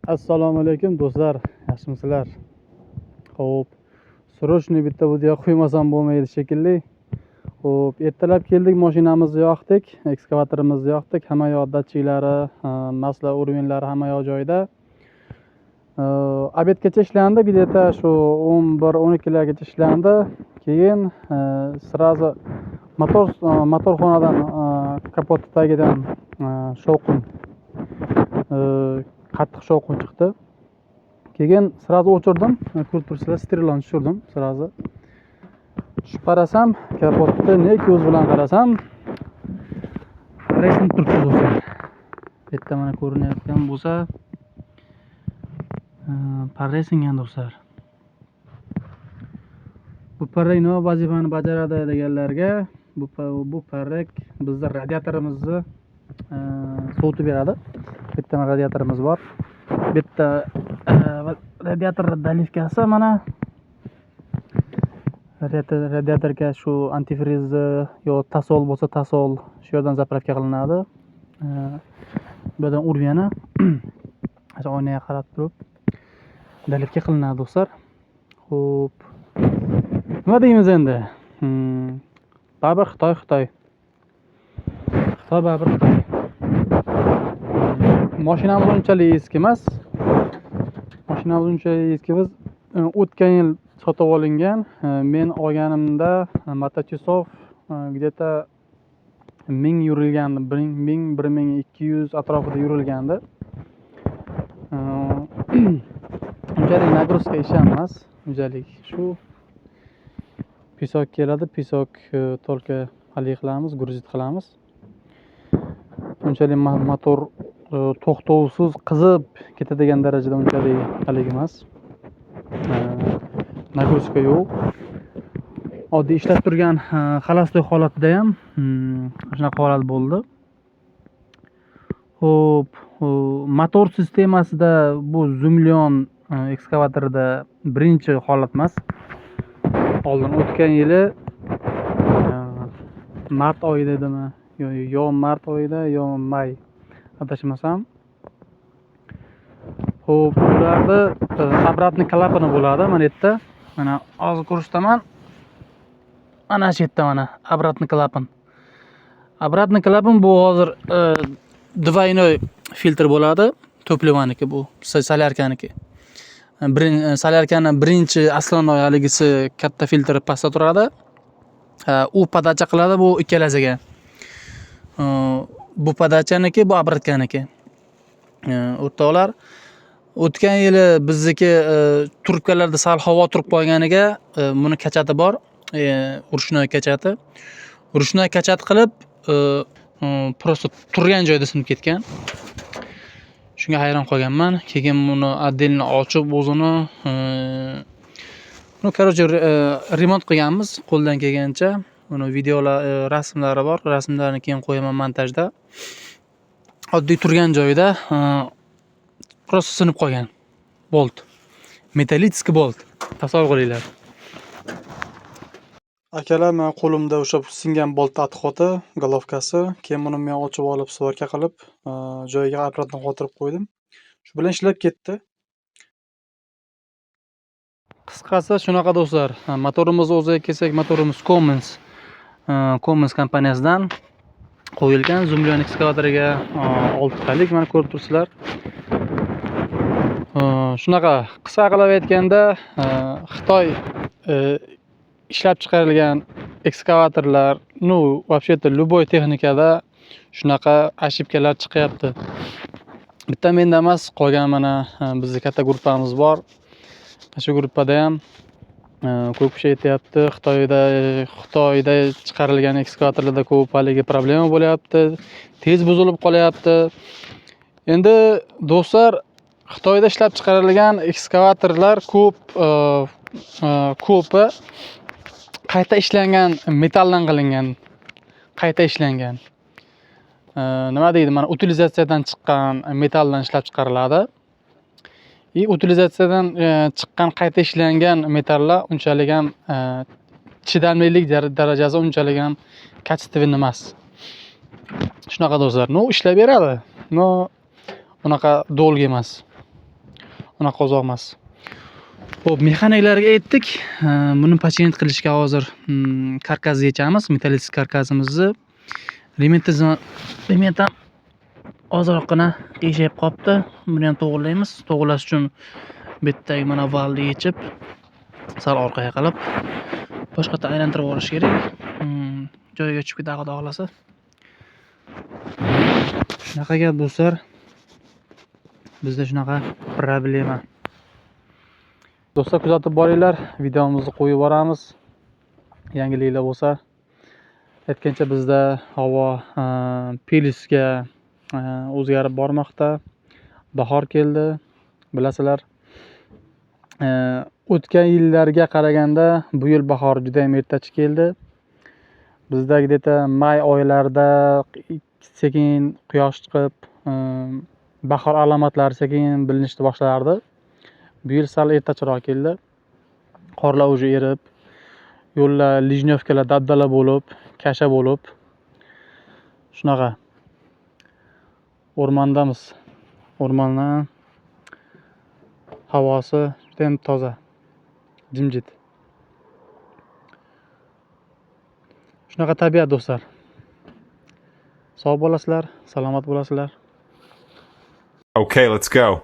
Assalomu alaykum, do'stlar, yaxshimisizlar? Xo'p, срочный bitta video qo'ymasam bo'lmaydi shekilli. Xo'p, ertalab keldik, mashinamizni yoqdik, ekskavatorimizni yoqdik, hamma yoq datchiklari, масла, уровень lari hamma yoq joyida. Обед gacha ishlandi, где-то shu 11, 12largacha ishlandi. Keyin сразу motorxonadan, kapot tagidan shovqin, qattiq shovqin chiqdi. Keyin сразу o'chirdim, ko'rib turibsizlar, стрела ni tushirdim сразу. Tushib qarasam, kapotni ne ko'z bilan qarasam, resim turibdi, do'stlar. Bu yerda mana ko'rinayotgan bo'lsa, parrak singan, do'stlar. Bu parrak nima vazifani bajaradi deganlarga, bu parrak bizni radiatorimizni sovutib beradi. Bu yerda mana radiatorimiz bor. Bu yerda radiator доливка si mana. Radiatorga shu antifrizni yo тосол bo'lsa, тосол shu yerdan заправка qilinadi. Bu yerdan уровень i shu oynaga qarab turib доливка qilinadi, do'stlar. Xo'p. Nima deymiz endi? Baribir Xitoy, Xitoy. Xitoy baribir Xitoy. Mashinamiz unchalik eski emas. Mashinamiz unchalik eski emas. O'tgan yil sotib olingan. Men olganimda моточасов где-то 1000 yurilgandi. 1000, 1200 atrofida yurilgandi. Unchalik нагрузка ish ham emas. Unchalik shu песок keladi, песок только haligi qilamiz, грузить qilamiz. Unchalik motor to'xtovsiz qizib ketadigan darajada unchalik haligi emas. Нагрузка yo'q. Oddiy ishlab turgan холостой holatida ham shunaqa holat bo'ldi. Xo'p, motor sistemasida bu Zoomlion ekskavatorida birinchi holat emas. Oldin o'tgan yili mart oyida edimi? Yo mart oyida, yo may, adashmasam. Xo'p, ularni обратный klapani bo'ladi mana yerda. Mana hozir ko'rsataman. Mana shu yerda mana обратный klapan. Обратный klapan bu hozir двойной filtr bo'ladi. Топливо niki bu, солярка niki. Солярка ni birinchi основной haligisi katta filtr pastda turadi. U подача qiladi bu ikkalasiga. Bu подача niki, bu обратка niki. O'rtoqlar, o'tgan yili bizniki trubkalarda sal havo turib qolganiga buni качать i bor, ручной качать i. Ручной качать qilib, просто turgan joyida sinib ketgan. Shunga hayron qolganman. Keyin buni отдельно ochib o'zini, ну, короче, remont qilganmiz qo'ldan kelgancha. Uni videolar, rasmlari bor. Rasmlarni keyin qo'yaman montajda. Oddiy turgan joyida просто sinib qolgan. Bolt. Металлический bolt. Tasavvur qilinglar. Akalar, men qo'limda o'sha singan boltni отход i, головка si. Keyin buni men ochib olib, сварка qilib, joyiga обратно qotirib qo'ydim. Shu bilan ishlab ketdi. Qisqasi shunaqa, do'stlar. Motorimizni o'ziga kelsak, motorimiz Cummins. Cummins kompaniyasidan qo'yilgan Zoomlion ekskavatoriga oltitalik, mana ko'rib turibsizlar. Shunaqa qisqa qilib aytganda, Xitoy ishlab chiqarilgan ekskavatorlar, ну, вообще-то любой texnikada shunaqa ошибка lar chiqyapti. Bitta menda emas, qolgan mana bizni katta gruppamiz bor. Shu gruppada ham ko'p kishi aytyapti, Xitoyda chiqarilgan ekskavatorlarda ko'p haligi problema bo'lyapti, tez buzilib qolyapti. Endi, do'stlar, Xitoyda ishlab chiqarilgan ekskavatorlar ko'pi qayta ishlangan metalldan qilingan. Qayta ishlangan. Nima deydi, mana utilizatsiyadan chiqqan metalldan ishlab chiqariladi. И utilizatsiyadan chiqqan qayta ishlangan metallar unchalik ham chidamlilik darajasi unchalik ham качественный emas. Shunaqa, do'stlar. Ну, ishlab beradi, но unaqa долго emas. Unaqa uzoq emas. Xo'p, mexaniklarga aytdik, buni починить qilishga. Hozir karkazni yechamiz, металлический karkasimizni. Ремень ham ozroqgina qiyshayib qolibdi. Buni ham to'g'rilaymiz. To'g'rilash uchun bu yerdagi mana valni yechib, sal orqaga qilib, boshqatdan aylantirib yuborish kerak. Joyiga tushib ketadi, Xudo xohlasa. Shunaqa gap, do'stlar. Bizda shunaqa problema. Do'stlar, kuzatib boringlar, videomizni qo'yib boramiz. Yangiliklar bo'lsa, aytgancha, bizda havo plyusga o'zgarib bormoqda. Bahor keldi, bilasizlar. O'tgan yillarga qaraganda bu yil bahor juda ham ertachi keldi. Bizda где-то may oylarida sekin quyosh chiqib, bahor alomatlari sekin bilinishni boshlardi. Bu yil sal ertachiroq keldi. Qorlar уже erib, yo'llar, ливнёвка lar dabdala bo'lib, kasha bo'lib, shunaqa. O'rmondamiz. O'rmonni havosi judayam toza, jimjit. Shunaqa tabiat, do'stlar. Sog' bo'lasizlar, salomat bo'lasizlar. Okay, let's go.